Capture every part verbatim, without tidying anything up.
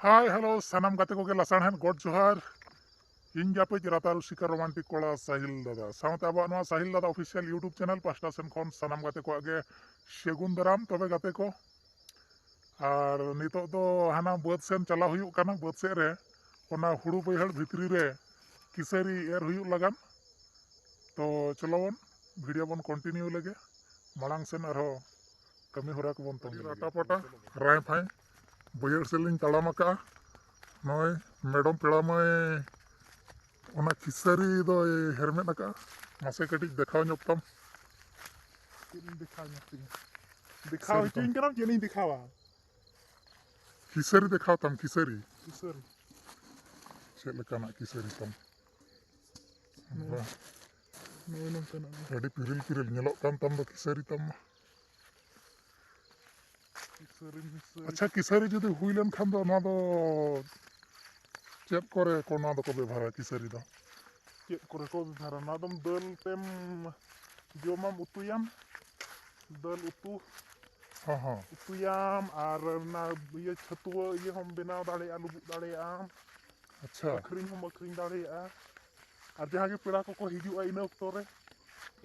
ᱦᱟᱭ, hello, ᱥᱟᱱᱟᱢ ᱜᱟᱛᱮ ᱠᱚᱜᱮ ᱞᱟᱥᱟᱲᱦᱮᱫ ᱜᱚᱰ ᱡᱚᱦᱟᱨ᱾ ᱤᱧ ᱜᱮ ᱟᱯᱮᱭᱤᱡ ᱨᱟᱛᱟ ᱨᱩᱥᱤᱠᱟ ᱨᱳᱢᱟᱱᱴᱤᱠ ᱠᱚᱲᱟ ᱥᱟᱦᱤᱞ ᱫᱟᱫᱟ, ᱥᱟᱶᱛᱮ ᱟᱵᱚᱣᱟᱜ ᱱᱚᱣᱟ ᱥᱟᱦᱤᱞ ᱫᱟᱫᱟ ᱚᱯᱷᱤᱥᱤᱭᱟᱞ YouTube ᱪᱮᱱᱮᱞ ᱯᱟᱦᱴᱟ ᱥᱮᱱ ᱠᱷᱚᱱ ᱥᱟᱱᱟᱢ ᱜᱟᱛᱮ ᱠᱚᱣᱟᱜ ᱜᱮ ᱥᱟᱹᱜᱩᱱ ᱫᱟᱨᱟᱢ᱾ ᱛᱚᱵᱮ ᱜᱟᱛᱮ ᱠᱚ, ᱟᱨ ᱱᱤᱛᱚᱜ ᱫᱚ ᱦᱟᱱᱟ ᱵᱟᱹᱫᱽ ᱥᱮᱱ ᱪᱟᱞᱟᱣ ᱦᱩᱭᱩᱜ ᱠᱟᱱᱟ, ᱵᱟᱹᱫᱽ ᱥᱮᱫ ᱨᱮ ᱚᱱᱟ ᱦᱩᱲᱩ ᱵᱟᱹᱭᱦᱟᱹᱲ ᱵᱷᱤᱛᱨᱤ ᱨᱮ ᱠᱤᱥᱟᱹᱨᱤ ᱮᱨ ᱦᱩᱭᱩᱜ ᱞᱟᱜᱟᱱ᱾ ᱛᱚ ᱪᱚᱞᱚ ᱵᱚᱱ ᱵᱷᱤᱰᱤᱭᱳ ᱵᱚᱱ ᱠᱚᱱᱴᱤᱱᱤᱭᱩ ᱞᱮᱜᱮ, ᱢᱟᱲᱟᱝ ᱥᱮᱱ ᱟᱨᱦᱚᱸ ᱠᱟᱹᱢᱤ ᱦᱚᱨᱟ ᱠᱚᱵᱚᱱ ᱛᱚᱝᱜᱮ ᱞᱮᱜᱮ᱾ ᱨᱟᱴᱟ ᱯᱟᱴᱟ ᱨᱟᱭ ᱯᱷᱟᱭ ᱵᱟᱹᱭᱦᱟᱹᱲ ᱥᱮᱫ ᱞᱤᱧ ᱛᱟᱲᱟᱢ ᱟᱠᱟᱜᱼᱟ᱾ ᱱᱚᱜᱼᱚᱭ ᱢᱮᱰᱚᱢ ᱯᱮᱲᱟ ᱢᱟᱹᱭ ᱚᱱᱟ ᱠᱤᱥᱟᱹᱨᱤ ᱫᱚᱭ ᱦᱮᱨᱢᱮᱫ ᱟᱠᱟᱜᱼᱟ᱾ ᱢᱟᱥᱮ ᱠᱟᱹᱴᱤᱡ ᱫᱮᱠᱷᱟᱣ ᱧᱚᱜ ᱛᱟᱢ᱾ ᱪᱮᱫ ᱤᱧ ᱫᱮᱠᱷᱟᱣ ᱧᱚᱜ ᱛᱤᱧᱟ? ᱫᱮᱠᱷᱟᱣ ᱠᱤᱥᱟᱹᱨᱤ ᱦᱚᱪᱚᱧ ᱛᱟᱢ᱾ ᱠᱟᱱᱟᱢ, ᱪᱮᱫ ᱤᱧ ᱫᱮᱠᱷᱟᱣᱟ? ᱠᱤᱥᱟᱹᱨᱤ ᱫᱮᱠᱷᱟᱣ ᱛᱟᱢ, ᱠᱤᱥᱟᱹᱨᱤ᱾ ᱠᱤᱥᱟᱹᱨᱤ᱾ ᱪᱮᱫ ᱞᱮᱠᱟᱱᱟᱜ ᱠᱤᱥᱟᱹᱨᱤ ᱛᱟᱢ? ᱱᱚᱣᱟ᱾ ᱵᱟᱦ᱾ ᱱᱚᱜᱼᱚᱭ ᱱᱚᱝᱠᱟᱱᱟᱜ ᱜᱮ᱾ ᱟᱹᱰᱤ ᱯᱤᱨᱤᱞ ᱯᱤᱨᱤᱞ ᱧᱮᱞᱚᱜ ᱠᱟᱱ ᱛᱟᱢ ᱫᱚ ᱠᱤᱥᱟᱹᱨᱤ ᱛᱟᱢ ᱢᱟ᱾ ᱠᱤᱥᱟᱹᱨᱤ ᱢᱤᱥᱟᱹᱨᱤ᱾ ᱟᱪᱪᱷᱟ, ᱠᱤᱥᱟᱹᱨᱤ ᱡᱩᱫᱤ ᱦᱩᱭ ᱞᱮᱱ ᱠᱷᱟᱱ ᱫᱚ ᱱᱚᱣᱟ ᱫᱚ ᱪᱮᱫ ᱠᱚᱨᱮ ᱠᱚ ᱱᱚᱣᱟ ᱫᱚᱠᱚ ᱵᱮᱵᱷᱟᱨᱟ ᱠᱤᱥᱟᱹᱨᱤ ᱫᱚ? ᱪᱮᱫ ᱠᱚᱨᱮ ᱠᱚ ᱵᱮᱵᱷᱟᱨᱟ? ᱱᱚᱣᱟ ᱫᱚᱢ ᱫᱟᱹᱞ ᱛᱮᱢ ᱡᱚᱢᱟᱢ, ᱩᱛᱩᱭᱟᱢ, ᱫᱟᱹᱞ ᱩᱛᱩ᱾ ᱦᱚᱸ, ᱦᱚᱸ᱾ ᱩᱛᱩᱭᱟᱢ ᱟᱨ ᱚᱱᱟ ᱤᱭᱟᱹ ᱪᱷᱟᱹᱛᱩᱣᱟᱹ ᱤᱭᱟᱹ ᱦᱚᱸᱢ ᱵᱮᱱᱟᱣ ᱫᱟᱲᱮᱭᱟᱜᱼᱟ, ᱞᱩᱵᱩᱜ ᱫᱟᱲᱮᱭᱟᱜᱼᱟᱢ᱾ ᱟᱪᱪᱷᱟ᱾ ᱟᱹᱠᱷᱨᱤᱧ ᱦᱚᱸᱢ ᱟᱹᱠᱷᱨᱤᱧ ᱫᱟᱲᱮᱭᱟᱜᱼᱟ᱾ ᱟᱨ ᱡᱟᱦᱟᱸ ᱜᱮ ᱯᱮᱲᱟ ᱠᱚᱠᱚ ᱦᱤᱡᱩᱜᱼᱟ ᱤᱱᱟᱹ ᱚᱠᱛᱚ ᱨᱮ,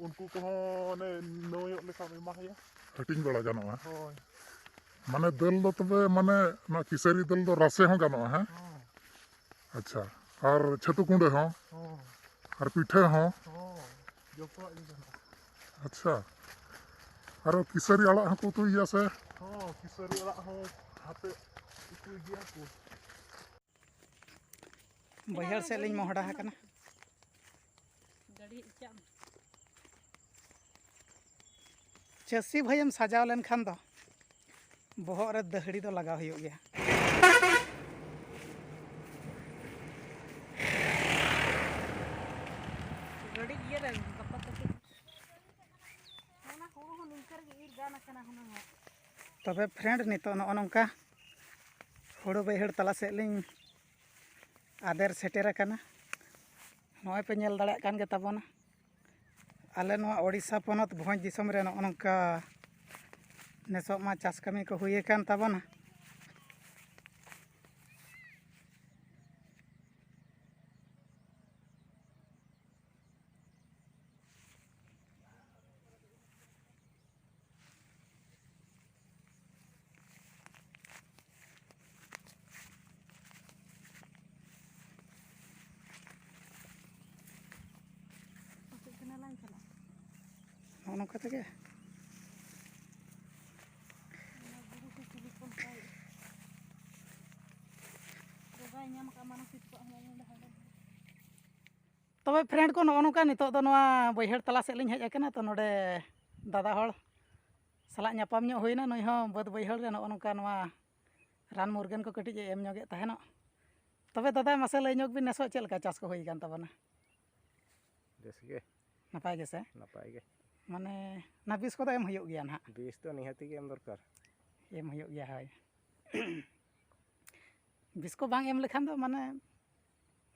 ᱩᱱᱠᱩ ᱠᱚᱦᱚᱸ ᱚᱱᱮ ᱱᱟᱹᱣᱭᱚᱜ ᱞᱮᱠᱟᱢ ᱮᱢᱟ ᱦᱟᱭᱟ᱾ ᱦᱟᱹᱴᱤᱧ ᱵᱟᱲᱟ ᱜᱟᱱᱚᱜᱼᱟ᱾ ᱦᱳᱭ᱾ ᱢᱟᱱᱮ ᱫᱟᱹᱞ ᱫᱚ ᱛᱚᱵᱮ, ᱢᱟᱱᱮ ᱱᱚᱣᱟ ᱠᱤᱥᱟᱹᱨᱤ ᱫᱟᱹᱞ ᱫᱚ ᱨᱟᱥᱮ ᱦᱚᱸ ᱜᱟᱱᱚᱜᱼᱟ, ᱦᱮᱸ? ᱦᱚᱸ᱾ ᱟᱪᱪᱷᱟ᱾ ᱟᱨ ᱪᱷᱟᱹᱛᱩ ᱠᱩᱸᱰᱟᱹ ᱦᱚᱸ? ᱦᱚᱸ᱾ ᱟᱨ ᱯᱤᱴᱷᱟᱹ ᱦᱚᱸ? ᱦᱚᱸ, ᱡᱚᱛᱚᱣᱟᱜ ᱜᱮ ᱜᱟᱱᱚᱜᱼᱟ᱾ ᱟᱪᱪᱷᱟ᱾ ᱟᱨᱚ ᱠᱤᱥᱟᱹᱨᱤ ᱟᱲᱟᱜ ᱦᱚᱸᱠᱚ ᱩᱛᱩᱭ ᱜᱮᱭᱟ ᱥᱮ? ᱦᱚᱸ, ᱠᱤᱥᱟᱹᱨᱤ ᱟᱲᱟᱜ ᱦᱚᱸ ᱦᱟᱛᱮ ᱩᱛᱩᱭ ᱜᱮᱭᱟ ᱠᱚ᱾ ᱵᱟᱹᱭᱦᱟᱹᱲ ᱥᱮᱫ ᱞᱤᱧ ᱢᱚᱦᱰᱟ ᱟᱠᱟᱱᱟ᱾ ᱜᱟᱹᱰᱤ ᱤᱪᱟᱜ ᱢᱮ᱾ ᱪᱟᱹᱥᱤ ᱵᱷᱟᱹᱭᱮᱢ ᱥᱟᱡᱟᱣ ᱞᱮᱱᱠᱷᱟᱱ ᱫᱚ ᱵᱚᱦᱚᱜ ᱨᱮ ᱫᱟᱹᱦᱲᱤ ᱫᱚ ᱞᱟᱜᱟᱣ ᱦᱩᱭᱩᱜ ᱜᱮᱭᱟ᱾ ᱜᱟᱹᱰᱤ ᱤᱭᱟᱹ ᱨᱮ ᱜᱟᱯᱟ ᱛᱟᱠᱚ᱾ ᱚᱱᱟ ᱦᱩᱲᱩ ᱦᱚᱸ ᱱᱤᱝᱠᱟᱹ ᱨᱮᱜᱮ ᱤᱨ ᱜᱟᱱ ᱟᱠᱟᱱᱟ ᱦᱩᱱᱟᱹᱝ ᱦᱟᱸᱜ᱾ ᱛᱚᱵᱮ ᱯᱷᱨᱮᱱᱰ, ᱱᱤᱛᱚᱜ ᱱᱚᱜᱼᱚ ᱱᱚᱝᱠᱟ ᱦᱩᱲᱩ ᱵᱟᱹᱭᱦᱟᱹᱲ ᱛᱟᱞᱟ ᱥᱮᱫ ᱞᱤᱧ ᱟᱫᱮᱨ ᱥᱮᱴᱮᱨ ᱟᱠᱟᱱᱟ᱾ ᱱᱚᱜᱼᱚᱭ ᱯᱮ ᱧᱮᱞ ᱫᱟᱲᱮᱭᱟᱜ ᱠᱟᱱ ᱜᱮ ᱛᱟᱵᱚᱱᱟ, ᱟᱞᱮ ᱱᱚᱣᱟ ᱳᱰᱤᱥᱟ ᱯᱚᱱᱚᱛ ᱵᱷᱚᱸᱡᱽ ᱫᱤᱥᱚᱢ ᱨᱮ ᱱᱚᱜᱼᱚ ᱱᱚᱝᱠᱟ ᱱᱮᱥᱚᱜ ᱢᱟ ᱪᱟᱥ ᱠᱟᱹᱢᱤ ᱠᱚ ᱦᱩᱭ ᱟᱠᱟᱱ ᱛᱟᱵᱚᱱᱟ᱾ ᱱᱚᱝᱠᱟ ᱛᱮᱜᱮ᱾ ᱡᱟᱭᱜᱟᱭ ᱧᱟᱢ ᱠᱟᱜ ᱢᱟᱱᱚᱥᱤᱠ ᱠᱚᱣᱟᱜ ᱦᱚᱸ ᱱᱚᱰᱮ ᱦᱟᱸᱰᱮ᱾ ᱛᱚᱵᱮ friend ᱠᱚ, ᱱᱚᱜᱼᱚ ᱱᱚᱝᱠᱟ ᱱᱤᱛᱚᱜ ᱫᱚ ᱱᱚᱣᱟ ᱵᱟᱹᱭᱦᱟᱹᱲ ᱛᱟᱞᱟ ᱥᱮᱫ ᱞᱤᱧ ᱦᱮᱡ ᱟᱠᱟᱱᱟ᱾ ᱛᱚ ᱱᱚᱰᱮ ᱫᱟᱫᱟ ᱦᱚᱲ ᱥᱟᱞᱟᱜ ᱧᱟᱯᱟᱢ ᱧᱚᱜ ᱦᱩᱭᱱᱟ᱾ ᱱᱩᱭ ᱦᱚᱸ ᱵᱟᱹᱫᱽ ᱵᱟᱹᱭᱦᱟᱹᱲ ᱨᱮ ᱱᱚᱜᱼᱚ ᱱᱚᱝᱠᱟ ᱱᱚᱣᱟ ᱨᱟᱱ ᱢᱩᱨᱜᱟᱹᱱ ᱠᱚ ᱠᱟᱹᱴᱤᱡ ᱮ ᱮᱢ ᱧᱚᱜᱮᱫ ᱛᱟᱦᱮᱱᱚᱜ᱾ ᱛᱚᱵᱮ ᱫᱟᱫᱟ, ᱢᱟᱥᱮ ᱞᱟᱹᱭ ᱧᱚᱜ ᱵᱤᱱ, ᱱᱮᱥᱚᱜ ᱪᱮᱫ ᱞᱮᱠᱟ ᱪᱟᱥ ᱠᱚ ᱦᱩᱭ ᱟᱠᱟᱱ ᱛᱟᱵᱚᱱᱟ? ᱵᱮᱥ ᱜᱮ᱾ ᱱᱟᱯᱟᱭ ᱜᱮᱥᱮ? ᱱᱟᱯᱟᱭ ᱜᱮ᱾ ᱢᱟᱱᱮ, ᱚᱱᱟ ᱵᱤᱥ ᱠᱚᱫᱚ ᱮᱢ ᱦᱩᱭᱩᱜ ᱜᱮᱭᱟ ᱱᱟᱦᱟᱜ? ᱵᱤᱥ ᱫᱚ ᱱᱤᱦᱟᱹᱛᱤ ᱜᱮ ᱮᱢ ᱫᱚᱨᱠᱟᱨ᱾ ᱮᱢ ᱦᱩᱭᱩᱜ ᱜᱮᱭᱟ, ᱦᱳᱭ᱾ ᱵᱤᱥ ᱠᱚ ᱵᱟᱝ ᱮᱢ ᱞᱮᱠᱷᱟᱱ ᱫᱚ, ᱢᱟᱱᱮ,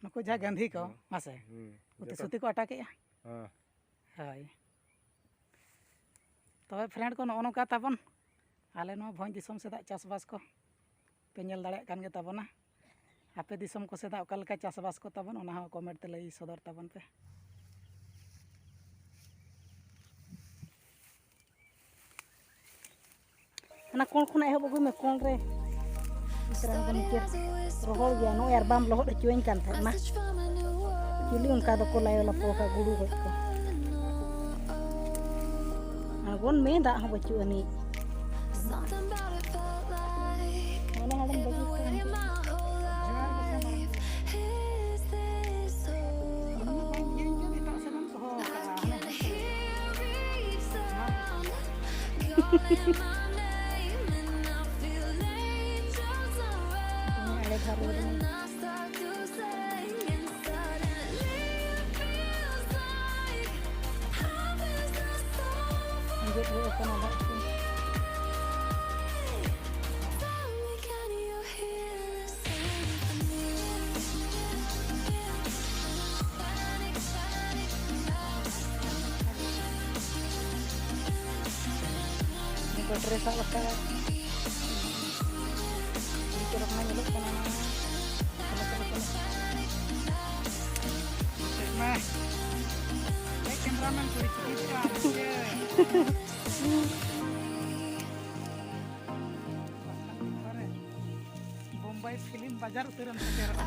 ᱱᱩᱠᱩ ᱡᱟᱦᱟᱸ ᱜᱟᱹᱱᱫᱷᱤ ᱠᱚ, ᱦᱩᱸ᱾ ᱢᱟᱥᱮ, ᱦᱩᱸ᱾ ᱩᱛᱤ ᱡᱚᱛᱚ ᱥᱩᱛᱤ ᱠᱚ ᱟᱴᱟᱠᱮᱜᱼᱟ᱾ ᱦᱮᱸ᱾ ᱦᱳᱭ᱾ ᱛᱚᱵᱮ friend ᱠᱚ, ᱱᱚᱜᱼᱚ ᱱᱚᱝᱠᱟ ᱛᱟᱵᱚᱱ ᱟᱞᱮ ᱱᱚᱣᱟ ᱵᱷᱚᱸᱡᱽ ᱫᱤᱥᱚᱢ ᱥᱮᱫᱟᱜ ᱪᱟᱥᱵᱟᱥ ᱠᱚ ᱯᱮ ᱧᱮᱞ ᱫᱟᱲᱮᱭᱟᱜ ᱠᱟᱱ ᱜᱮ ᱛᱟᱵᱚᱱᱟ᱾ ᱟᱯᱮ ᱫᱤᱥᱚᱢ ᱠᱚ ᱥᱮᱫᱟᱜ ᱚᱠᱟ ᱞᱮᱠᱟ ᱪᱟᱥᱵᱟᱥ ᱠᱚ ᱛᱟᱵᱚᱱ, ᱚᱱᱟ ᱦᱚᱸ comment ᱛᱮ ᱞᱟᱹᱭ ᱥᱚᱫᱚᱨ ᱛᱟᱵᱚᱱ ᱯᱮ᱾ ᱚᱱᱟ ᱠᱚᱬ ᱠᱷᱚᱱᱟᱜ ᱮᱦᱚᱵ ᱟᱹᱜᱩᱭ ᱢᱮ, ᱠᱚᱬ ᱨᱮ᱾ ᱵᱤᱥᱨᱟᱢ ᱠᱚ ᱱᱤᱪᱮ ᱨᱚᱦᱚᱲ ᱜᱮᱭᱟ, ᱱᱚᱜᱼᱚᱭ ᱟᱨ ᱵᱟᱢ ᱞᱚᱦᱚᱫ ᱦᱚᱪᱚᱣᱟᱹᱧ ᱠᱟᱱ ᱛᱟᱦᱮᱸᱫ᱾ ᱢᱟ, ᱪᱤᱞᱤ ᱚᱱᱠᱟ ᱫᱚᱠᱚ ᱞᱟᱭᱚ ᱞᱟᱯᱚ ᱟᱠᱟᱫ ᱜᱩᱰᱩ ᱜᱚᱡ ᱠᱚ? ᱟᱬᱜᱚᱱ ᱢᱮ, ᱫᱟᱜ ᱦᱚᱸ ᱵᱟᱹᱪᱩᱜ ᱟᱹᱱᱤᱡ᱾ ᱢᱚᱱᱮ ᱦᱟᱲᱟᱢ ᱵᱟᱹᱜᱤ ᱠᱚ ᱦᱟᱱᱛᱮ᱾ ᱤᱧ ᱢᱟ ᱵᱟᱹᱧ ᱤᱭᱟᱹᱧ ᱠᱟᱱ, ᱮᱴᱟᱜ ᱥᱮᱫ ᱮᱢ ᱫᱚᱦᱚ ᱟᱠᱟᱫᱼᱟ, ᱦᱟᱱᱮ ᱦᱟᱱᱛᱮ᱾ ᱤᱧ ᱟᱲᱮ ᱫᱷᱟᱨᱮ ᱨᱮ᱾ ᱟᱸᱡᱮᱫ ᱜᱚᱫ ᱟᱠᱟᱱᱟ ᱫᱟᱜ ᱠᱚ᱾ ᱵᱮᱴᱨᱤ ᱥᱟᱵ ᱟᱠᱟᱫ᱾ ᱟᱹᱰᱤ ᱪᱚᱨᱚᱠ ᱢᱟ ᱧᱮᱞᱚᱜ ᱠᱟᱱᱟ ᱱᱚᱣᱟ᱾ ᱪᱚᱞᱚ, ᱪᱚᱞᱚ, ᱪᱚᱞᱚ᱾ ᱪᱮᱫ ᱢᱟ? ᱮ, cameraman ᱠᱩᱲᱤ ᱪᱤᱠᱟᱹᱜ ᱠᱟᱱ? ᱵᱳᱢᱵᱟᱭ film ᱵᱟᱡᱟᱨ ᱩᱛᱟᱹᱨᱮᱢ ᱥᱮᱴᱮᱨᱚᱜᱼᱟ᱾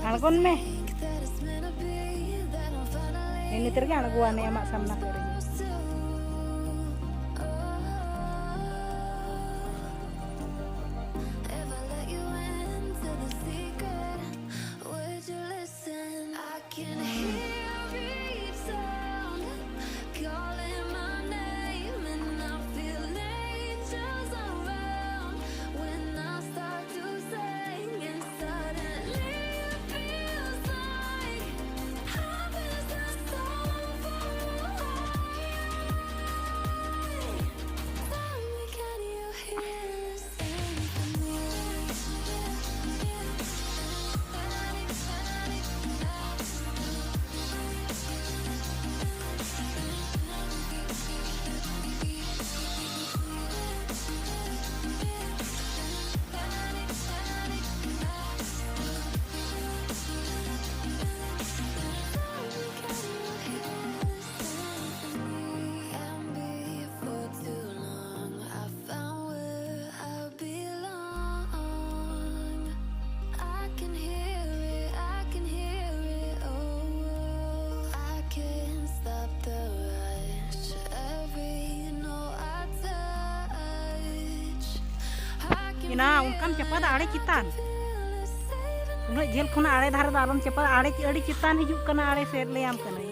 ᱟᱬᱜᱚᱱ ᱢᱮ᱾ ᱱᱤᱛ ᱨᱮᱜᱮ ᱟᱬᱜᱚᱣᱟᱱᱮ ᱟᱢᱟᱜ ᱥᱟᱢᱱᱟ ᱥᱮᱫ ᱨᱮᱜᱮ᱾ ᱚᱱᱠᱟᱢ ᱪᱟᱯᱟᱫᱟ ᱟᱲᱮ ᱪᱮᱛᱟᱱ᱾ ᱩᱱᱟᱹᱜ ᱡᱷᱟᱹᱞ ᱠᱷᱚᱱᱟᱜ ᱟᱲᱮ ᱫᱷᱟᱨᱮ ᱫᱚ ᱟᱞᱚᱢ ᱪᱟᱯᱟᱫᱟ, ᱟᱲᱮ ᱟᱹᱰᱤ ᱪᱮᱛᱟᱱ ᱦᱤᱡᱩᱜ ᱠᱟᱱᱟ ᱟᱲᱮ ᱥᱮᱫ, ᱞᱟᱹᱭᱟᱢ ᱠᱟᱹᱱᱟᱹᱧ᱾